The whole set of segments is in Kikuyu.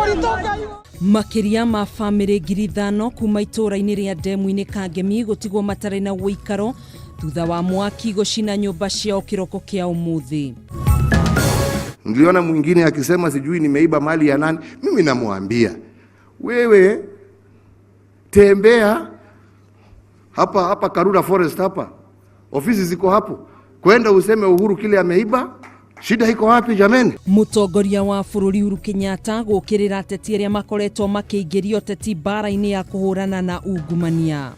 Mũritũ Ngai. Makĩria ma famĩlĩ 5,000 kuma itũũra-inĩ rĩa Ndemu-inĩ Kangemi gũtigwo matarĩ na ũikaro thutha wa mwaki gũcina nyũmba ciao kĩroko kĩa ũmũthĩ. Niliona mwingine akisema sijui nimeiba mali ya nani. Mimi namwambia wewe, tembea hapa hapa Karura Forest hapa, ofisi ziko hapo, kwenda useme Uhuru kile ameiba. Shida iko wapi jameni? Mũtongoria wa bũrũri Uhuru Kenyatta gũkĩrĩra ateti arĩa makoretwo makĩingĩria ũteti mbara-inĩ ya kũhũrana na ungumania.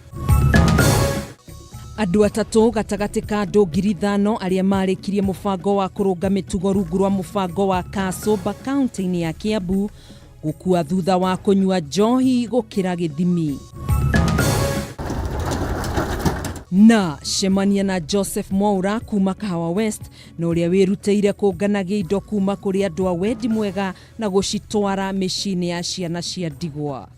Andũ atatũ gatagatĩ ka andũ 5,000 arĩa marĩkirie mũbango wa kũrũnga mĩtugo rungu rwa mũbango wa Kasũmba kaunti-inĩ ya Kiambu gũkua thutha wa kũnyua njohi gũkĩra gĩthimi. Na cemania na Joseph Mwaura kuma Kahawa West na ũrĩa wĩrutĩire kũnganagia indo kuma kũrĩ andũ a wendi mwega na gũcitwara mĩciĩ-inĩ ya ciana cia ndigwa.